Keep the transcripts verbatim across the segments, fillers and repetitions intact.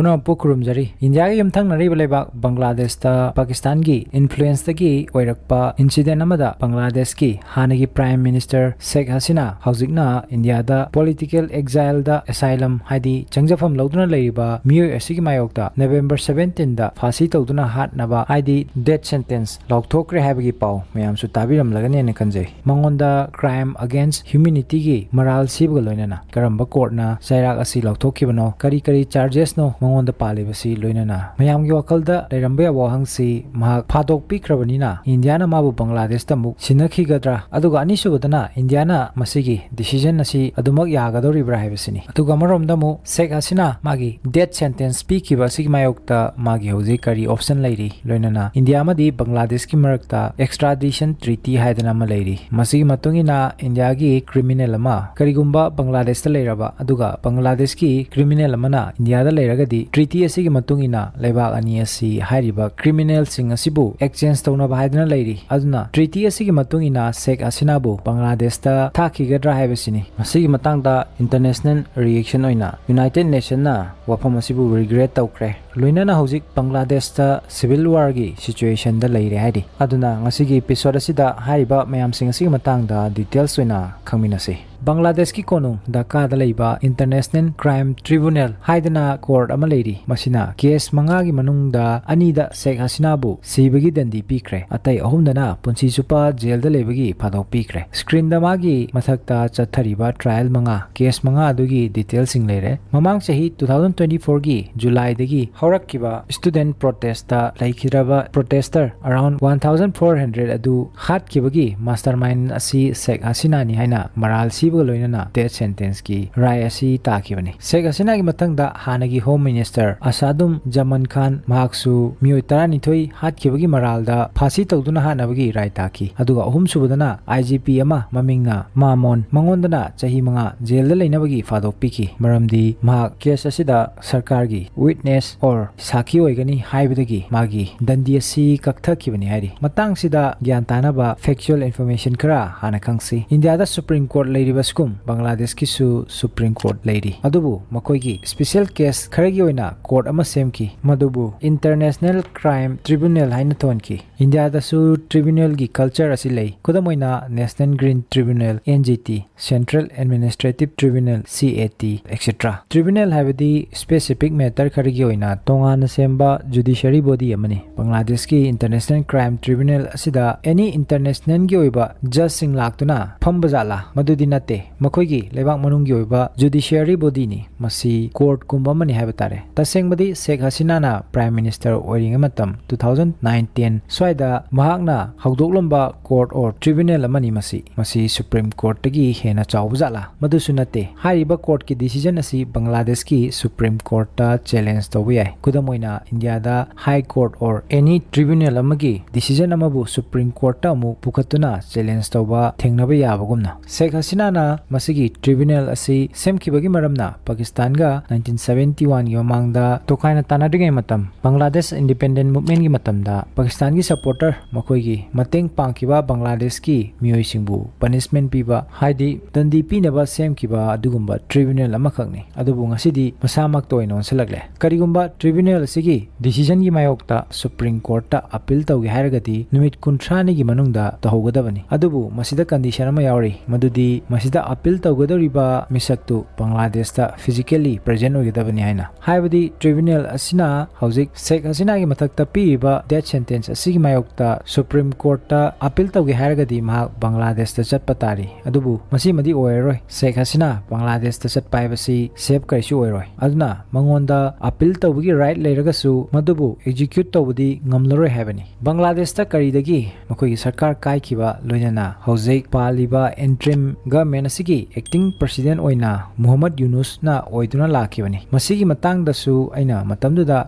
ꯄꯨꯝꯅꯃꯛꯄꯨ ꯈꯨꯔꯨꯝꯖꯔꯤ꯫ ꯏꯟꯗꯤꯌꯥꯒꯤ ꯌꯨꯝꯊꯪꯅꯔꯤꯕ ꯂꯩꯕꯥꯛ ꯕꯪꯒ꯭ꯂꯥꯗꯦꯁꯇ ꯄꯥꯀꯤꯁꯇꯥꯟꯒꯤ influenceꯇꯒꯤ ꯑꯣꯏꯔꯛꯄ incident ꯑꯃꯗ ꯕꯪꯒ꯭ꯂꯥꯗꯦꯁꯀꯤ ꯍꯥꯟꯅꯒꯤ Prime Minister ꯁꯦꯈ ꯍꯁꯤꯅꯥ ꯍꯧꯖꯤꯛꯅ ꯏꯟꯗꯤꯌꯥꯗ political exileꯗ asylum ꯍꯥꯏꯗꯤ ꯆꯪꯖꯐꯝ ꯂꯧꯗꯨꯅ ꯂꯩꯔꯤꯕ ꯃꯤꯑꯣꯏ ꯑꯁꯤꯒꯤ ꯃꯥꯌꯣꯛꯇ November seventeenꯗ ꯐꯥꯁꯤ ꯇꯧꯗꯨꯅ ꯍꯥꯠꯅꯕ ꯍꯥꯏꯗꯤ death sentence ꯂꯥꯎꯊꯣꯛꯈ꯭ꯔꯦ ꯍꯥꯏꯕꯒꯤ ꯄꯥꯎ ꯃꯌꯥꯝꯁꯨ ꯇꯥꯕꯤꯔꯝꯂꯒꯅꯦꯅ ꯈꯟꯖꯩ꯫ ꯃꯉꯣꯟꯗ crime against humanityꯒꯤ ꯃꯔꯥꯜ ꯁꯤꯕꯒ ꯂꯣꯏꯅꯅ ꯀꯔꯝꯕ courtꯅ ꯆꯩꯔꯥꯛ ꯑꯁꯤ ꯂꯥꯎꯊꯣꯛꯈꯤꯕꯅꯣ, ꯀꯔꯤ ꯀꯔꯤ chargesꯅꯣ ꯃꯉꯣꯟꯗ ꯄꯥꯜꯂꯤꯕꯁꯤ ꯂꯣꯏꯅꯅ ꯃꯌꯥꯝꯒꯤ ꯋꯥꯈꯜꯗ ꯂꯩꯔꯝꯕ ꯌꯥꯕ ꯋꯥꯍꯪꯁꯤ ꯃꯍꯥꯛ ꯐꯥꯗꯣꯛꯄꯤꯈ꯭ꯔꯕꯅꯤꯅ ꯏꯟꯗꯤꯌꯥꯅ ꯃꯥꯕꯨ ꯕꯪꯒ꯭ꯂꯥꯗꯦꯁꯇ ꯑꯃꯨꯛ ꯁꯤꯟꯅꯈꯤꯒꯗ꯭ꯔꯥ? ꯑꯗꯨꯒ ꯑꯅꯤꯁꯨꯕꯗꯅ ꯏꯟꯗꯤꯌꯥꯅ ꯃꯁꯤꯒꯤ decision ꯑꯁꯤ ꯑꯗꯨꯃꯛ ꯌꯥꯒꯗꯧꯔꯤꯕ꯭ꯔꯥ ꯍꯥꯏꯕꯁꯤꯅꯤ꯫ ꯑꯗꯨꯒ ꯑꯃꯔꯣꯝꯗ ꯑꯃꯨꯛ ꯁꯦꯈ ꯍꯁꯤꯅꯥ ꯃꯥꯒꯤ death sentence ꯄꯤꯈꯤꯕ ꯑꯁꯤꯒꯤ ꯃꯥꯌꯣꯛꯇ ꯃꯥꯒꯤ ꯍꯧꯖꯤꯛ ꯀꯔꯤ option ꯂꯩꯔꯤ? ꯂꯣꯏꯅꯅ ꯏꯟꯗꯤꯌꯥ ꯑꯃꯗꯤ ꯕꯪꯒ꯭ꯂꯥꯗꯦꯁꯀꯤ ꯃꯔꯛꯇ extradition treaty ꯍꯥꯏꯗꯅ ꯑꯃ ꯂꯩꯔꯤ꯫ ꯃꯁꯤꯒꯤ ꯃꯇꯨꯡ ꯏꯟꯅ ꯏꯟꯗꯤꯌꯥꯒꯤ criminal ꯑꯃ ꯀꯔꯤꯒꯨꯝꯕ ꯕꯪꯒ꯭ꯂꯥꯗꯦꯁꯇ ꯂꯩꯔꯕ ꯑꯗꯨꯒ ꯕꯪꯒ꯭ꯂꯥꯗꯦꯁꯀꯤ criminal ꯑꯃꯅ ꯏꯟꯗꯤꯌꯥꯗ ꯂꯩꯔꯒꯗꯤ treaty ꯑꯁꯤꯒꯤ ꯃꯇꯨꯡ ꯏꯟꯅ ꯂꯩꯕꯥꯛ ꯑꯅꯤ ꯑꯁꯤ ꯍꯥꯏꯔꯤꯕ criminalꯁꯤꯡ ꯑꯁꯤꯕꯨ exchange ꯇꯧꯅꯕ ꯍꯥꯏꯗꯨꯅ ꯂꯩꯔꯤ꯫ ꯑꯗꯨꯅ treaty ꯑꯁꯤꯒꯤ ꯃꯇꯨꯡ ꯏꯟꯅ ꯁꯦꯈ ꯍꯁꯤꯅꯥꯕꯨ ꯕꯪꯒ꯭ꯂꯥꯗꯦꯁꯇ ꯊꯥꯈꯤꯒꯗ꯭ꯔꯥ ꯍꯥꯏꯕꯁꯤꯅꯤ꯫ ꯃꯁꯤꯒꯤ ꯃꯇꯥꯡꯗ international reaction ꯑꯣꯏꯅ United Nationꯅ ꯋꯥꯐꯝ ꯑꯁꯤꯕꯨ regret ꯇꯧꯈ꯭ꯔꯦ꯫ ꯂꯣꯏꯅꯅ ꯍꯧꯖꯤꯛ ꯕꯪꯒ꯭ꯂꯥꯗꯦꯁꯇ civil warꯒꯤ situationꯗ ꯂꯩꯔꯦ ꯍꯥꯏꯔꯤ꯫ ꯑꯗꯨꯅ ꯉꯁꯤꯒꯤ episode ꯑꯁꯤꯗ ꯍꯥꯏꯔꯤꯕ ꯃꯌꯥꯝꯁꯤꯡ ꯑꯁꯤꯒꯤ ꯃꯇꯥꯡꯗ details ꯑꯣꯏꯅ ꯈꯪꯃꯤꯟꯅꯁꯤ꯫ ꯕꯪꯒ꯭ꯂꯥꯗꯦꯁꯀꯤ ꯀꯣꯅꯨꯡ ꯙꯥꯀꯥꯗ ꯂꯩꯕ International Crime Tribunal ꯍꯥꯏꯗꯅ court ꯑꯃ ꯂꯩꯔꯤ꯫ ꯃꯁꯤꯅ case ꯃꯉꯥꯒꯤ ꯃꯅꯨꯡꯗ ꯑꯅꯤꯗ ꯁꯦꯈ ꯍꯁꯤꯅꯥꯕꯨ ꯁꯤꯕꯒꯤ ꯗꯟꯗꯤ ꯄꯤꯈ꯭ꯔꯦ꯫ ꯑꯇꯩ ꯑꯍꯨꯝꯗꯅ ꯄꯨꯟꯁꯤ ꯆꯨꯞꯄ jailꯗ ꯂꯩꯕꯒꯤ ꯐꯥꯗꯣꯛ ꯄꯤꯈ꯭ꯔꯦ꯫ Screenꯗ ꯃꯥꯒꯤ ꯃꯊꯛꯇ ꯆꯠꯊꯔꯤꯕ trial ꯃꯉꯥ, case ꯃꯉꯥ ꯑꯗꯨꯒꯤ detailꯁꯤꯡ ꯂꯩꯔꯦ꯫ ꯃꯃꯥꯡ ꯆꯍꯤ two thousand twenty fourꯒꯤ Julyꯗꯒꯤ ꯍꯧꯔꯛꯈꯤꯕ student protestꯇ ꯂꯩꯈꯤꯗ꯭ꯔꯕ protester around one thousand four hundred ꯑꯗꯨ ꯍꯥꯠꯈꯤꯕꯒꯤ mastermind ꯑꯁꯤ ꯁꯦꯈ ꯍꯁꯤꯅꯥꯅꯤ ꯍꯥꯏꯅ ꯃꯔꯥꯜ ꯁꯤꯕꯒ ꯂꯣꯏꯅꯅ death sentenceꯀꯤ ꯔꯥꯏ ꯑꯁꯤ ꯇꯥꯈꯤꯕꯅꯤ꯫ ꯁꯦꯈ ꯍꯁꯤꯅꯥꯒꯤ ꯃꯊꯪꯗ ꯍꯥꯟꯅꯒꯤ Home Minister ꯑꯁꯥꯗꯨꯝ ꯖꯃꯟ ꯈꯥꯟ, ꯃꯍꯥꯛꯁꯨ ꯃꯤꯑꯣꯏ ꯇꯔꯥꯅꯤꯊꯣꯏ ꯍꯥꯠꯈꯤꯕꯒꯤ ꯃꯔꯥꯜꯗ ꯐꯥꯁꯤ ꯇꯧꯗꯨꯅ ꯍꯥꯠꯅꯕꯒꯤ ꯔꯥꯏ ꯇꯥꯈꯤ꯫ ꯑꯗꯨꯒ ꯑꯍꯨꯝꯁꯨꯕꯗꯅ IGP ꯑꯃ ꯃꯃꯤꯡꯅ ꯃꯥꯃꯣꯟ, ꯃꯉꯣꯟꯗꯅ ꯆꯍꯤ ꯃꯉꯥ jailꯗ ꯂꯩꯅꯕꯒꯤ ꯐꯥꯗꯣꯛ ꯄꯤꯈꯤ꯫ ꯃꯔꯝꯗꯤ ꯃꯍꯥꯛ case ꯑꯁꯤꯗ ꯁꯔꯀꯥꯔꯒꯤ witness or ꯁꯥꯈꯤ ꯑꯣꯏꯒꯅꯤ ꯍꯥꯏꯕꯗꯒꯤ ꯃꯥꯒꯤ ꯗꯟꯗꯤ ꯑꯁꯤ ꯀꯛꯊꯈꯤꯕꯅꯤ ꯍꯥꯏꯔꯤ꯫ ꯃꯇꯥꯡꯁꯤꯗ ꯒ꯭ꯌꯥꯟ ꯇꯥꯅꯕ factual information ꯈꯔ ꯍꯥꯟꯅ ꯈꯪꯁꯤ꯫ ꯏꯟꯗꯤꯌꯥꯗ Supreme Court ꯂꯩꯔꯤꯕ ꯑꯁꯤꯒꯨꯝ ꯕꯪꯒ꯭ꯂꯥꯗꯦꯁꯀꯤꯁꯨ ꯁꯨꯄ꯭ꯔꯤꯝ ꯀꯣꯔꯠ ꯂꯩꯔꯤ, ꯑꯗꯨꯕꯨ ꯃꯈꯣꯏꯒꯤ ꯁ꯭ꯄꯦꯁꯦꯜ ꯀꯦꯁ ꯈꯔꯒꯤ ꯑꯣꯏꯅ ꯀꯣꯔꯠ ꯑꯃ ꯁꯦꯝꯈꯤ, ꯃꯗꯨꯕꯨ ꯏꯟꯇꯔꯅꯦꯁꯅꯦꯜ ꯀ꯭ꯔꯥꯏꯝ ꯇ꯭ꯔꯤꯕ꯭ꯌꯨꯅꯦꯜ ꯍꯥꯏꯅ ꯊꯣꯟꯈꯤ꯫ ꯏꯟꯗꯤꯌꯥꯗꯁꯨ ꯇ꯭ꯔꯤꯕ꯭ꯌꯨꯅꯦꯜꯒꯤ ꯀꯜꯆꯔ ꯑꯁꯤ ꯂꯩ꯫ ꯈꯨꯗꯝ ꯑꯣꯏꯅ, national green tribunal, N G T, central administrative tribunal, C A T, etcetera꯫ Tribunal ꯍꯥꯏꯕꯗꯤ ꯁ꯭ꯄꯦꯁꯤꯐꯤꯛ ꯃꯦꯇꯔ ꯈꯔꯒꯤ ꯑꯣꯏꯅ ꯇꯣꯉꯥꯟꯅ ꯁꯦꯝꯕ ꯖꯨꯗꯤꯁꯤꯌꯔꯤ ꯕꯣꯗꯤ ꯑꯃꯅꯤ꯫ ꯕꯪꯒ꯭ꯂꯥꯗꯦꯁꯀꯤ ꯏꯟꯇꯔꯅꯦꯁꯅꯦꯜ ꯀ꯭ꯔꯥꯏꯝ ꯇ꯭ꯔꯤꯕ꯭ꯌꯨꯅꯦꯜ ꯑꯁꯤꯗ ꯑꯦꯅꯤ ꯏꯟꯇꯔꯅꯦꯁꯅꯦꯜꯒꯤ ꯑꯣꯏꯕ ꯖꯖꯁꯤꯡ ꯂꯥꯛꯇꯨꯅ ꯐꯝꯕ ꯖꯥꯠꯂꯥ? ꯃꯗꯨꯗꯤ ꯅꯠꯇꯦ꯫ ꯃꯈꯣꯏꯒꯤ ꯂꯩꯕꯥꯛ ꯃꯅꯨꯡꯒꯤ ꯑꯣꯏꯕ ꯖꯨꯗꯤꯁꯤꯌꯔꯤ ꯕꯣꯗꯤꯅꯤ꯫ ꯃꯁꯤ ꯀꯣꯔꯠꯀꯨꯝꯕ ꯑꯃꯅꯤ ꯍꯥꯏꯕ ꯇꯥꯔꯦ꯫ ꯇꯁꯦꯡꯕꯗꯤ ꯁꯦꯈ ꯍꯁꯤꯅꯥꯅ ꯄ꯭ꯔꯥꯏꯝ ꯃꯤꯅꯤꯁꯇꯔ ꯑꯣꯏꯔꯤꯉꯩ ꯃꯇꯝ, two thousand nine ten ꯁ꯭ꯋꯥꯏꯗ ꯃꯍꯥꯛꯅ ꯍꯧꯗꯣꯛꯂꯝꯕ ꯀꯣꯔꯠ ꯑꯣꯔ ꯇ꯭ꯔꯤꯕ꯭ꯌꯨꯅꯦꯜ ꯑꯃꯅꯤ ꯃꯁꯤ꯫ ꯃꯁꯤ ꯁꯨꯄ꯭ꯔꯤꯝ ꯀꯣꯔꯠꯇꯒꯤ ꯍꯦꯟꯅ ꯆꯥꯎꯕ ꯖꯥꯠꯂꯥ? ꯃꯗꯨꯁꯨ ꯅꯠꯇꯦ꯫ ꯍꯥꯏꯔꯤꯕ ꯀꯣꯔꯠꯀꯤ ꯗꯤꯁꯤꯖꯟ ꯑꯁꯤ ꯕꯪꯒ꯭ꯂꯥꯗꯦꯁꯀꯤ ꯁꯨꯄ꯭ꯔꯤꯝ ꯀꯣꯔꯠꯇ ꯆꯦꯂꯦꯟꯖ ꯇꯧꯕ ꯌꯥꯏ꯫ ꯈꯨꯗꯝ ꯑꯣꯏꯅ, ꯏꯟꯗꯤꯌꯥꯗ high court or any tribunal ꯑꯃꯒꯤ ꯗꯤꯁꯤꯖꯟ ꯑꯃꯕꯨ ꯁꯨꯄ꯭ꯔꯤꯝ ꯀꯣꯔꯠꯇ ꯑꯃꯨꯛ ꯄꯨꯈꯠꯇꯨꯅ ꯆꯦꯂꯦꯟꯖ ꯇꯧꯕ ꯊꯦꯡꯅꯕ ꯌꯥꯕꯒꯨꯝꯅ꯫ ꯁꯦꯈ ꯍꯁꯤꯅꯥꯅ ꯃꯁꯤꯒꯤ ꯇ꯭ꯔꯤꯕ꯭ꯌꯨꯅꯦꯜ ꯑꯁꯤ ꯁꯦꯝꯈꯤꯕꯒꯤ ꯃꯔꯝꯅ ꯄꯥꯀꯤꯁꯇꯥꯟꯒ nineteen seventy oneꯒꯤ ꯃꯃꯥꯡꯗ ꯇꯣꯈꯥꯏꯅ ꯇꯥꯟꯅꯗ꯭ꯔꯤꯉꯩ ꯃꯇꯝ, ꯕꯪꯒ꯭ꯂꯥꯗꯦꯁ ꯏꯟꯗꯤꯄꯦꯟꯗꯦꯟ ꯃꯨꯚꯃꯦꯟꯒꯤ ꯃꯇꯝꯗ ꯄꯥꯀꯤꯁꯇꯥꯟꯒꯤ ꯁꯄꯣꯔꯇꯔ, ꯃꯈꯣꯏꯒꯤ ꯃꯇꯦꯡ ꯄꯥꯡꯈꯤꯕ ꯕꯪꯒ꯭ꯂꯥꯗꯦꯁꯀꯤ ꯃꯤꯑꯣꯏꯁꯤꯡꯕꯨ ꯄꯅꯤꯁꯃꯦꯟ ꯄꯤꯕ, ꯍꯥꯏꯗꯤ ꯗꯟꯗꯤ ꯄꯤꯅꯕ ꯁꯦꯝꯈꯤꯕ ꯑꯗꯨꯒꯨꯝꯕ ꯇ꯭ꯔꯤꯕ꯭ꯌꯨꯅꯦꯜ ꯑꯃꯈꯛꯅꯤ꯫ ꯑꯗꯨꯕꯨ ꯉꯁꯤꯗꯤ ꯃꯁꯥꯃꯛꯇ ꯑꯣꯏꯅ ꯑꯣꯟꯁꯤꯜꯂꯛꯂꯦ꯫ ꯀꯔꯤꯒꯨꯝꯕ ꯇ꯭ꯔꯤꯕ꯭ꯌꯨꯅꯦꯜ ꯑꯁꯤꯒꯤ ꯗꯤꯁꯤꯖꯟꯒꯤ ꯃꯥꯌꯣꯛꯇ ꯁꯨꯄ꯭ꯔꯤꯝ ꯀꯣꯔꯠꯇ ꯑꯄꯤꯜ ꯇꯧꯒꯦ ꯍꯥꯏꯔꯒꯗꯤ ꯅꯨꯃꯤꯠ ꯀꯨꯟꯊ꯭ꯔꯥꯅꯤꯒꯤ ꯃꯅꯨꯡꯗ ꯇꯧꯍꯧꯒꯗꯕꯅꯤ꯫ ꯑꯗꯨꯕꯨ ꯃꯁꯤꯗ ꯀꯟꯗꯤꯁꯟ ꯑꯃ ꯌꯥꯎꯔꯤ, ꯃꯗꯨꯗꯤ ꯃꯁꯤꯗ ꯑꯄꯤꯜ ꯇꯧꯒꯗꯧꯔꯤꯕ ꯃꯤꯁꯛꯇꯨ ꯕꯪꯒ꯭ꯂꯥꯗꯦꯁꯇ ꯐꯤꯖꯤꯀꯦꯜꯂꯤ ꯄ꯭ꯔꯦꯖꯦꯟ ꯑꯣꯏꯒꯗꯕꯅꯤ ꯍꯥꯏꯅ꯫ ꯍꯥꯏꯕꯗꯤ ꯇ꯭ꯔꯤꯕ꯭ꯌꯨꯅꯦꯜ ꯑꯁꯤꯅ ꯍꯧꯖꯤꯛ ꯁꯦꯈ ꯍꯁꯤꯅꯥꯒꯤ ꯃꯊꯛꯇ ꯄꯤꯔꯤꯕ ꯗꯦꯊ ꯁꯦꯟꯇꯦꯟꯁ ꯑꯁꯤꯒꯤ ꯃꯥꯌꯣꯛꯇ ꯁꯨꯄ꯭ꯔꯤꯝ ꯀꯣꯔꯠꯇ ꯑꯄꯤꯜ ꯇꯧꯒꯦ ꯍꯥꯏꯔꯒꯗꯤ ꯃꯍꯥꯛ ꯕꯪꯒ꯭ꯂꯥꯗꯦꯁꯇ ꯆꯠꯄ ꯇꯥꯔꯤ꯫ ꯑꯗꯨꯕꯨ ꯃꯁꯤꯃꯗꯤ ꯑꯣꯏꯔꯔꯣꯏ꯫ ꯁꯦꯈ ꯍꯁꯤꯅꯥ ꯕꯪꯒ꯭ꯂꯥꯗꯦꯁꯇ ꯆꯠꯄ ꯍꯥꯏꯕꯁꯤ ꯁꯦꯐ ꯀꯔꯤꯁꯨ ꯑꯣꯏꯔꯣꯏ꯫ ꯑꯗꯨꯅ ꯃꯉꯣꯟꯗ ꯑꯄꯤꯜ ꯇꯧꯕꯒꯤ ꯔꯥꯏꯠ ꯂꯩꯔꯒꯁꯨ ꯃꯗꯨꯕꯨ ꯑꯦꯛꯖꯤꯀ꯭ꯌꯨꯠ ꯇꯧꯕꯗꯤ ꯉꯝꯂꯔꯣꯏ ꯍꯥꯏꯕꯅꯤ꯫ ꯕꯪꯒ꯭ꯂꯥꯗꯦꯁꯇ ꯀꯔꯤꯗꯒꯤ ꯃꯈꯣꯏꯒꯤ ꯁꯔꯀꯥꯔ ꯀꯥꯏꯈꯤꯕ, ꯂꯣꯏꯅꯅ ꯍꯧꯖꯤꯛ ꯄꯥꯜꯂꯤꯕ ꯏꯟꯇ꯭ꯔꯤꯝ ꯒꯚꯔꯟꯃꯦꯟ ꯑꯁꯤꯒꯤ ꯑꯦꯛꯇꯤꯡ ꯄ꯭ꯔꯁꯤꯗꯦꯟ ꯑꯣꯏꯅ ꯃꯨꯍꯝꯃꯗ ꯌꯨꯅꯨꯁꯅ ꯑꯣꯏꯗꯨꯅ ꯂꯥꯛꯈꯤꯕꯅꯤ꯫ ꯃꯁꯤꯒꯤ ꯃꯇꯥꯡꯗꯁꯨ ꯑꯩꯅ ꯃꯇꯝꯗꯨꯗ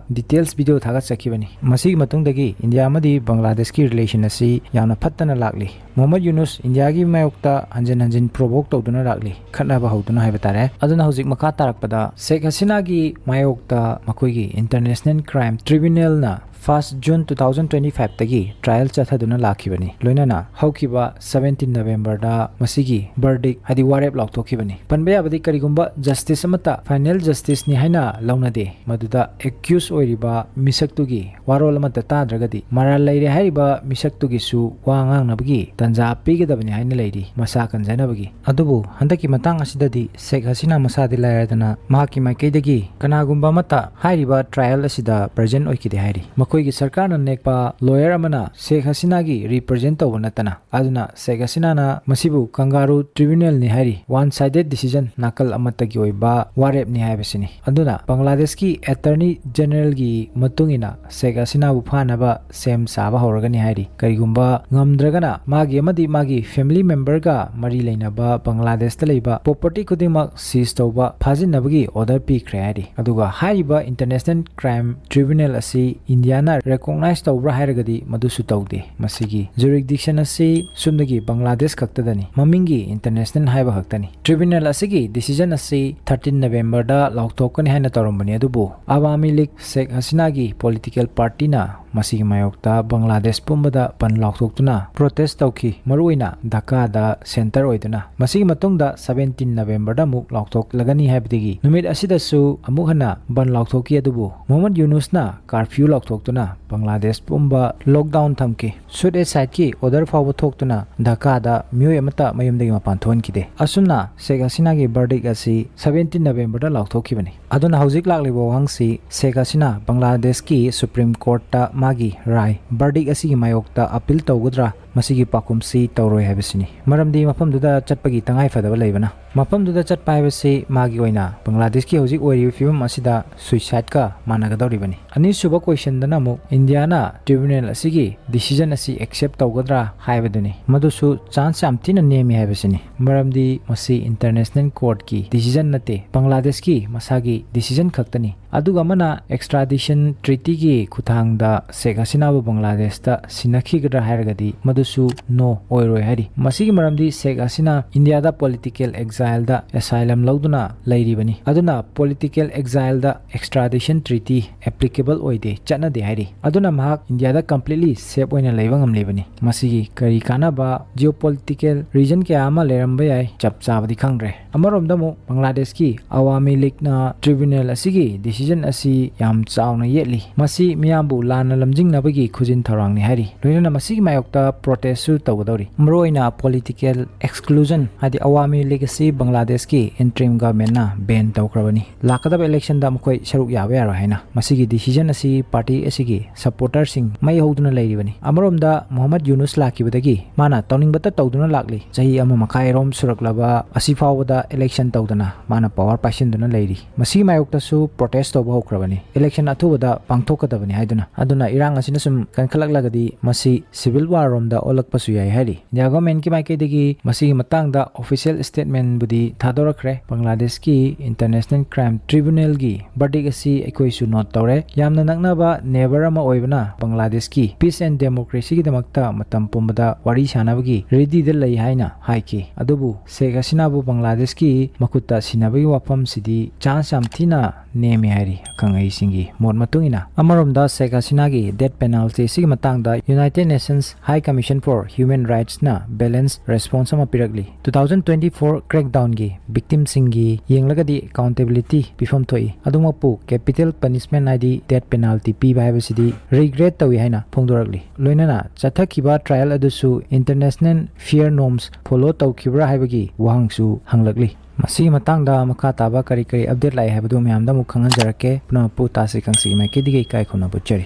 ꯗꯤꯇꯦꯜꯁ ꯚꯤꯗꯤꯑꯣ ꯊꯥꯒꯠꯆꯈꯤꯕꯅꯤ꯫ ꯃꯁꯤꯒꯤ ꯃꯇꯨꯡꯗꯒꯤ ꯏꯟꯗꯤꯌꯥ ꯑꯃꯗꯤ ꯕꯪꯒ꯭ꯂꯥꯗꯦꯁꯀꯤ ꯔꯤꯂꯦꯁꯟ ꯑꯁꯤ ꯌꯥꯝꯅ ꯐꯠꯇꯅ ꯂꯥꯛꯂꯤ꯫ ꯃꯨꯍꯝꯃꯗ ꯌꯨꯅꯨꯁ ꯏꯟꯗꯤꯌꯥꯒꯤ ꯃꯥꯌꯣꯛꯇ ꯍꯟꯖꯤꯟ ꯍꯟꯖꯤꯟ ꯄ꯭ꯔꯣꯚꯣꯛ ꯇꯧꯗꯨꯅ ꯂꯥꯛꯂꯤ, ꯈꯠꯅꯕ ꯍꯧꯗꯨꯅ ꯍꯥꯏꯕ ꯇꯥꯔꯦ꯫ ꯑꯗꯨꯅ ꯍꯧꯖꯤꯛ ꯃꯈꯥ ꯇꯥꯔꯛꯄꯗ ꯁꯦꯈ ꯍꯁꯤꯅꯥꯒꯤ ꯃꯥꯌꯣꯛꯇ ꯃꯈꯣꯏꯒꯤ ꯏꯟꯇꯔꯅꯦꯁꯅꯦꯜ ꯀ꯭ꯔꯥꯏꯝ ꯇ꯭ꯔꯤꯕ꯭ꯌꯨꯅꯦꯜꯅ first June two thousand twenty five ꯇꯒꯤ trial ꯆꯠꯊꯗꯨꯅ ꯂꯥꯛꯈꯤꯕꯅꯤ꯫ ꯂꯣꯏꯅꯅ ꯍꯧꯈꯤꯕ seventeen November ꯗ ꯃꯁꯤꯒꯤ verdict, ꯍꯥꯏꯗꯤ ꯋꯥꯔꯦꯞ ꯂꯥꯎꯊꯣꯛꯈꯤꯕꯅꯤ꯫ ꯄꯟꯕ ꯌꯥꯕꯗꯤ, ꯀꯔꯤꯒꯨꯝꯕ justice ꯑꯃꯠꯇ final justice ꯅꯤ ꯍꯥꯏꯅ ꯂꯧꯅꯗꯦ, ꯃꯗꯨꯗ accused ꯑꯣꯏꯔꯤꯕ ꯃꯤꯁꯛꯇꯨꯒꯤ ꯋꯥꯔꯣꯜ ꯑꯃꯠꯇ ꯇꯥꯗ꯭ꯔꯒꯗꯤ ꯃꯔꯥꯜ ꯂꯩꯔꯦ ꯍꯥꯏꯔꯤꯕ ꯃꯤꯁꯛꯇꯨꯒꯤꯁꯨ ꯋꯥ ꯉꯥꯡꯅꯕꯒꯤ ꯇꯥꯟꯖꯥ ꯄꯤꯒꯗꯕꯅꯤ ꯍꯥꯏꯅ ꯂꯩꯔꯤ, ꯃꯁꯥ ꯀꯟꯖꯅꯕꯒꯤ꯫ ꯑꯗꯨꯕꯨ ꯍꯟꯗꯛꯀꯤ ꯃꯇꯥꯡ ꯑꯁꯤꯗꯗꯤ ꯁꯦꯈ ꯍꯁꯤꯅꯥ ꯃꯁꯥꯗꯤ ꯂꯥꯏꯔꯗꯅ ꯃꯍꯥꯛꯀꯤ ꯃꯥꯏꯀꯩꯗꯒꯤ ꯀꯅꯥꯒꯨꯝꯕ ꯑꯃꯠꯇ ꯍꯥꯏꯔꯤꯕ trial ꯑꯁꯤꯗ present ꯑꯣꯏꯈꯤꯗꯦ ꯍꯥꯏꯔꯤ꯫ ꯃꯈꯣꯏꯒꯤ ꯁꯔꯀꯥꯔꯅ ꯅꯦꯛꯄ lawyer ꯑꯃꯅ ꯁꯦꯈ ꯍꯁꯤꯅꯥꯒꯤ represent ꯇꯧꯕ ꯅꯠꯇꯅ, ꯑꯗꯨꯅ ꯁꯦꯈ ꯍꯁꯤꯅꯥꯅ ꯃꯁꯤꯕꯨ ꯀꯪꯒꯥꯔꯨ tribunal ꯅꯤ ꯍꯥꯏꯔꯤ, one sided decision, ꯅꯥꯀꯜ ꯑꯃꯠꯇꯒꯤ ꯑꯣꯏꯕ ꯋꯥꯔꯦꯞꯅꯤ ꯍꯥꯏꯕꯁꯤꯅꯤ꯫ ꯑꯗꯨꯅ ꯕꯪꯒ꯭ꯂꯥꯗꯦꯁꯀꯤ Attorney General ꯒꯤ ꯃꯇꯨꯡ ꯏꯟꯅ ꯁꯦꯈ ꯍꯁꯤꯅꯥꯕꯨ ꯐꯥꯅꯕ ꯁꯦꯝ ꯁꯥꯕ ꯍꯧꯔꯒꯅꯤ ꯍꯥꯏꯔꯤ꯫ ꯀꯔꯤꯒꯨꯝꯕ ꯉꯝꯗ꯭ꯔꯒꯅ ꯃꯥꯒꯤ ꯑꯃꯗꯤ ꯃꯥꯒꯤ family member ꯒ ꯃꯔꯤ ꯂꯩꯅꯕ ꯕꯪꯒ꯭ꯂꯥꯗꯦꯁꯇ ꯂꯩꯕ property ꯈꯨꯗꯤꯡꯃꯛ seize ꯇꯧꯕ, ꯐꯥꯖꯤꯟꯅꯕꯒꯤ order ꯄꯤꯈ꯭ꯔꯦ ꯍꯥꯏꯔꯤ꯫ ꯑꯗꯨꯒ ꯍꯥꯏꯔꯤꯕ International Crime Tribunal ꯑꯁꯤ ꯏꯟꯗꯤꯌꯥꯅ recognize ꯇꯧꯕ꯭ꯔꯥ ꯍꯥꯏꯔꯒꯗꯤ ꯃꯗꯨꯁꯨ ꯇꯧꯗꯦ꯫ ꯃꯁꯤꯒꯤ jurisdiction ꯑꯁꯤ ꯁꯨꯞꯅꯒꯤ ꯕꯪꯒ꯭ꯂꯥꯗꯦꯁ ꯈꯛꯇꯗꯅꯤ, ꯃꯃꯤꯡꯒꯤ international ꯍꯥꯏꯕ ꯈꯛꯇꯅꯤ꯫ Tribunal ꯑꯁꯤꯒꯤ decision ꯑꯁꯤ thirteen November ꯗ ꯂꯥꯎꯊꯣꯛꯀꯅꯤ ꯍꯥꯏꯅ ꯇꯧꯔꯝꯕꯅꯤ, ꯑꯗꯨꯕꯨ ꯑꯋꯥꯃꯤ ꯂꯤꯒ ꯁꯦꯈ ꯍꯁꯤꯅꯥꯒꯤ political party ꯅ ꯃꯁꯤꯒꯤ ꯃꯥꯌꯣꯛꯇ ꯕꯪꯒ꯭ꯂꯥꯗꯦꯁ ꯄꯨꯝꯕꯗ ꯕꯟ ꯂꯥꯎꯊꯣꯛꯇꯨꯅ protest ꯇꯧꯈꯤ꯫ ꯃꯔꯨꯑꯣꯏꯅ ꯙꯥꯀꯥꯗ centre ꯑꯣꯏꯗꯨꯅ꯫ ꯃꯁꯤꯒꯤ ꯃꯇꯨꯡꯗ seventeen November ꯗ ꯑꯃꯨꯛ ꯂꯥꯎꯊꯣꯛꯂꯒꯅꯤ ꯍꯥꯏꯕꯗꯒꯤ ꯅꯨꯃꯤꯠ ꯑꯁꯤꯗꯁꯨ ꯑꯃꯨꯛ ꯍꯟꯅ ꯕꯟ ꯂꯥꯎꯊꯣꯛꯈꯤ, ꯑꯗꯨꯕꯨ ꯃꯨꯍꯝꯃꯗ ꯌꯨꯅꯨꯁꯅ curfew ꯂꯥꯎꯊꯣꯛꯇꯨꯅ ꯕꯪꯒ꯭ꯂꯥꯗꯦꯁ ꯄꯨꯝꯕ lockdown ꯊꯝꯈꯤ꯫ Shoot aside ꯀꯤ order ꯐꯥꯎꯕ ꯊꯣꯛꯇꯨꯅ ꯙꯥꯀꯥꯗ ꯃꯤꯑꯣꯏ ꯑꯃꯠꯇ ꯃꯌꯨꯝꯗꯒꯤ ꯃꯄꯥꯟ ꯊꯣꯛꯍꯟꯈꯤꯗꯦ꯫ ꯑꯁꯨꯝꯅ ꯁꯦꯈ ꯍꯁꯤꯅꯥꯒꯤ verdict ꯑꯁꯤ seventeen November ꯗ ꯂꯥꯎꯊꯣꯛꯈꯤꯕꯅꯤ꯫ ꯑꯗꯨꯅ ꯍꯧꯖꯤꯛ ꯂꯥꯛꯂꯤꯕ ꯋꯥꯍꯪꯁꯤ, ꯁꯦꯈ ꯍꯁꯤꯅꯥ ꯕꯪꯒ꯭ꯂꯥꯗꯦꯁꯀꯤ Supreme Court ꯇ ꯃꯥꯒꯤ ꯔꯥꯏ, verdict ꯑꯁꯤꯒꯤ ꯃꯥꯌꯣꯛꯇ appeal ꯇꯧꯒꯗ꯭ꯔꯥ? ꯃꯁꯤꯒꯤ ꯄꯥꯎꯈꯨꯝꯁꯤ ꯇꯧꯔꯣꯏ ꯍꯥꯏꯕꯁꯤꯅꯤ꯫ ꯃꯔꯝꯗꯤ ꯃꯐꯝꯗꯨꯗ ꯆꯠꯄꯒꯤ ꯇꯉꯥꯏ ꯐꯗꯕ ꯂꯩꯕꯅ꯫ ꯃꯐꯝꯗꯨꯗ ꯆꯠꯄ ꯍꯥꯏꯕꯁꯤ ꯃꯥꯒꯤ ꯑꯣꯏꯅ ꯕꯪꯒ꯭ꯂꯥꯗꯦꯁꯀꯤ ꯍꯧꯖꯤꯛ ꯑꯣꯏꯔꯤꯕ ꯐꯤꯕꯝ ꯑꯁꯤꯗ suicide ꯀ ꯃꯥꯟꯅꯒꯗꯧꯔꯤꯕꯅꯤ꯫ ꯑꯅꯤꯁꯨꯕ question ꯗꯅ ꯑꯃꯨꯛ ꯏꯟꯗꯤꯌꯥꯅ tribunal ꯑꯁꯤꯒꯤ decision ꯑꯁꯤ accept ꯇꯧꯒꯗ꯭ꯔꯥ ꯍꯥꯏꯕꯗꯨꯅꯤ꯫ ꯃꯗꯨꯁꯨ chance ꯌꯥꯝ ꯊꯤꯅ ꯅꯦꯝꯃꯤ ꯍꯥꯏꯕꯁꯤꯅꯤ꯫ ꯃꯔꯝꯗꯤ ꯃꯁꯤ International Court ꯀꯤ decision ꯅꯠꯇꯦ, ꯕꯪꯒ꯭ꯂꯥꯗꯦꯁꯀꯤ ꯃꯁꯥꯒꯤ decision ꯈꯛꯇꯅꯤ꯫ ꯑꯗꯨꯒ ꯑꯃꯅ extradition treaty ꯒꯤ ꯈꯨꯠꯊꯥꯡꯗ ꯁꯦꯈ ꯍꯁꯤꯅꯥꯕꯨ ꯕꯪꯒ꯭ꯂꯥꯗꯦꯁꯇ ꯁꯤꯟꯅꯈꯤꯒꯗ꯭ꯔꯥ ꯍꯥꯏꯔꯒꯗꯤ ꯃꯗꯨ ꯁꯨ no ꯑꯣꯏꯔꯣꯏ ꯍꯥꯏꯔꯤ꯫ ꯃꯁꯤꯒꯤ ꯃꯔꯝꯗꯤ ꯁꯦꯈ ꯍꯁꯤꯅꯥ ꯏꯟꯗꯤꯌꯥꯗ political exile ꯗ asylum ꯂꯧꯗꯨꯅ ꯂꯩꯔꯤꯕꯅꯤ꯫ ꯑꯗꯨꯅ political exile ꯗ extradition treaty applicable ꯑꯣꯏꯗꯦ, ꯆꯠꯅꯗꯦ ꯍꯥꯏꯔꯤ꯫ ꯑꯗꯨꯅ ꯃꯍꯥꯛ ꯏꯟꯗꯤꯌꯥꯗ completely safe ꯑꯣꯏꯅ ꯂꯩꯕ ꯉꯝꯂꯤꯕꯅꯤ꯫ ꯃꯁꯤꯒꯤ ꯀꯔꯤ ꯀꯥꯟꯅꯕ geopolitical reason ꯀꯌꯥ ꯑꯃ ꯂꯩꯔꯝꯕ ꯌꯥꯏ, ꯆꯞ ꯆꯥꯕꯗꯤ ꯈꯪꯗ꯭ꯔꯦ꯫ ꯑꯃꯔꯣꯝꯗ ꯑꯃꯨꯛ ꯕꯪꯒ꯭ꯂꯥꯗꯦꯁꯀꯤ ꯑꯋꯥꯃꯤ ꯂꯤꯒꯅ tribunal ꯑꯁꯤꯒꯤ decision ꯑꯁꯤ ꯌꯥꯝ ꯆꯥꯎꯅ ꯌꯦꯠꯂꯤ꯫ ꯃꯁꯤ ꯃꯤꯌꯥꯝꯕꯨ ꯂꯥꯟꯅ ꯂꯝꯖꯤꯡꯅꯕꯒꯤ ꯈꯨꯖꯤꯟ ꯊꯧꯔꯥꯡꯅꯤ ꯍꯥꯏꯔꯤ꯫ ꯂꯣꯏꯅꯅ ꯃꯁꯤꯒꯤ ꯃꯥꯌꯣꯛꯇ protest ꯁꯨ ꯇꯧꯒꯗꯧꯔꯤ꯫ ꯃꯔꯨꯑꯣꯏꯅ political exclusion ꯍꯥꯏꯗꯤ ꯑꯋꯥꯃꯤ ꯂꯤꯒ ꯑꯁꯤ ꯕꯪꯒ꯭ꯂꯥꯗꯦꯁꯀꯤ interim government ꯅ ban ꯇꯧꯈ꯭ꯔꯕꯅꯤ꯫ ꯂꯥꯛꯀꯗꯕ election ꯗ ꯃꯈꯣꯏ ꯁꯔꯨꯛ ꯌꯥꯕ ꯌꯥꯔꯣꯏ ꯍꯥꯏꯅ꯫ ꯃꯁꯤꯒꯤ decision ꯑꯁꯤ party ꯑꯁꯤꯒꯤ supporter ꯁꯤꯡ ꯃꯩ ꯍꯧꯗꯨꯅ ꯂꯩꯔꯤꯕꯅꯤ꯫ ꯑꯃꯔꯣꯝꯗ ꯃꯨꯍꯝꯃꯗ ꯌꯨꯅꯨꯁ ꯂꯥꯛꯈꯤꯕꯗꯒꯤ ꯃꯥꯅ ꯇꯧꯅꯤꯡꯕꯇ ꯇꯧꯗꯨꯅ ꯂꯥꯛꯂꯤ꯫ ꯆꯍꯤ ꯑꯃ ꯃꯈꯥꯏ ꯔꯣꯝ ꯁꯨꯔꯛꯂꯕ ꯑꯁꯤ ꯐꯥꯎꯕꯗ election ꯇꯧꯗꯅ ꯃꯥꯅ power ꯄꯥꯏꯁꯤꯟꯗꯨꯅ ꯂꯩꯔꯤ꯫ ꯃꯁꯤꯒꯤ ꯃꯥꯌꯣꯛꯇꯁꯨ protest ꯇꯧꯕ ꯍꯧꯈ꯭ꯔꯕꯅꯤ꯫ Election ꯑꯊꯨꯕꯗ ꯄꯥꯡꯊꯣꯛꯀꯗꯕꯅꯤ ꯍꯥꯏꯗꯨꯅ꯫ ꯑꯗꯨꯅ ꯏꯔꯥꯡ ꯑꯁꯤꯅ ꯁꯨꯝ ꯀꯟꯈꯠꯂꯛꯂꯒꯗꯤ ꯃꯁꯤ civil war ꯔꯣꯝꯗ ꯑꯣꯜꯂꯛꯄꯁꯨ ꯌꯥꯏ ꯍꯥꯏꯔꯤ꯫ ꯏꯟꯗꯤꯌꯥ government ꯀꯤ ꯃꯥꯏꯀꯩꯗꯒꯤ ꯃꯁꯤꯒꯤ ꯃꯇꯥꯡꯗ official statement ꯕꯨꯗꯤ ꯊꯥꯗꯣꯔꯛꯈ꯭ꯔꯦ꯫ ꯕꯪꯒ꯭ꯂꯥꯗꯦꯁꯀꯤ International Crime Tribunal ꯒꯤ verdict ꯑꯁꯤ ꯑꯩꯈꯣꯏꯁꯨ note ꯇꯧꯔꯦ꯫ ꯌꯥꯝꯅ ꯅꯛꯅꯕ neighbour ꯑꯃ ꯑꯣꯏꯕꯅ ꯕꯪꯒ꯭ꯂꯥꯗꯦꯁꯀꯤ peace and democracy ꯒꯤꯗꯃꯛꯇ ꯃꯇꯝ ꯄꯨꯝꯕꯗ ꯋꯥꯔꯤ ꯁꯥꯅꯕꯒꯤ ready ꯗ ꯂꯩ ꯍꯥꯏꯅ ꯍꯥꯏꯈꯤ꯫ ꯑꯗꯨꯕꯨ ꯁꯦꯈ ꯍꯁꯤꯅꯥꯕꯨ ꯕꯪꯒ꯭ꯂꯥꯗꯦꯁꯀꯤ ꯃꯈꯨꯠꯇ ꯁꯤꯟꯅꯕꯒꯤ ꯋꯥꯐꯝꯁꯤꯗꯤ chance ꯌꯥꯝ ꯊꯤꯅ ꯅꯦꯝꯃꯤ ꯍꯥꯏꯔꯤ ꯑꯈꯪ ꯑꯍꯩꯁꯤꯡꯒꯤ ꯃꯣꯠ ꯃꯇꯨꯡ ꯏꯟꯅ꯫ ꯑꯃꯔꯣꯝꯗ ꯁꯦꯈ ꯍꯁꯤꯅꯥꯒꯤ death penalty ꯑꯁꯤꯒꯤ ꯃꯇꯥꯡꯗ United Nations High Commission for Human Rights ꯅ balance response ꯑꯃ ꯄꯤꯔꯛꯂꯤ꯫ Two thousand twenty four crackdown ꯒꯤ victim ꯁꯤꯡꯒꯤ ꯌꯦꯡꯂꯒꯗꯤ accountability ꯄꯤꯐꯝ ꯊꯣꯛꯏ꯫ ꯑꯗꯨꯃꯛꯄꯨ capital punishment ꯍꯥꯏꯗꯤ death penalty ꯄꯤꯕ ꯍꯥꯏꯕꯁꯤꯗꯤ regret ꯇꯧꯏ ꯍꯥꯏꯅ ꯐꯣꯡꯗꯣꯔꯛꯂꯤ꯫ ꯂꯣꯏꯅꯅ ꯆꯠꯊꯈꯤꯕ trial ꯑꯗꯨꯁꯨ international fair norms follow ꯇꯧꯈꯤꯕ꯭ꯔꯥ ꯍꯥꯏꯕꯒꯤ ꯋꯥꯍꯪꯁꯨ ꯍꯪꯂꯛꯂꯤ꯫ ꯃꯁꯤꯒꯤ ꯃꯇꯥꯡꯗ ꯃꯈꯥ ꯇꯥꯕ ꯀꯔꯤ ꯀꯔꯤ update ꯂꯥꯛꯏ ꯍꯥꯏꯕꯗꯨ ꯃꯌꯥꯝꯗ ꯑꯃꯨꯛ ꯈꯪꯍꯟꯖꯔꯛꯀꯦ꯫ ꯄꯨꯝꯅꯃꯛꯄꯨ ꯇꯥꯁꯤ ꯈꯪꯁꯤꯒꯤ ꯃꯥꯏꯀꯩꯗꯒꯤ ꯏꯀꯥꯏ ꯈꯨꯝꯅꯕ ꯎꯠꯆꯔꯤ꯫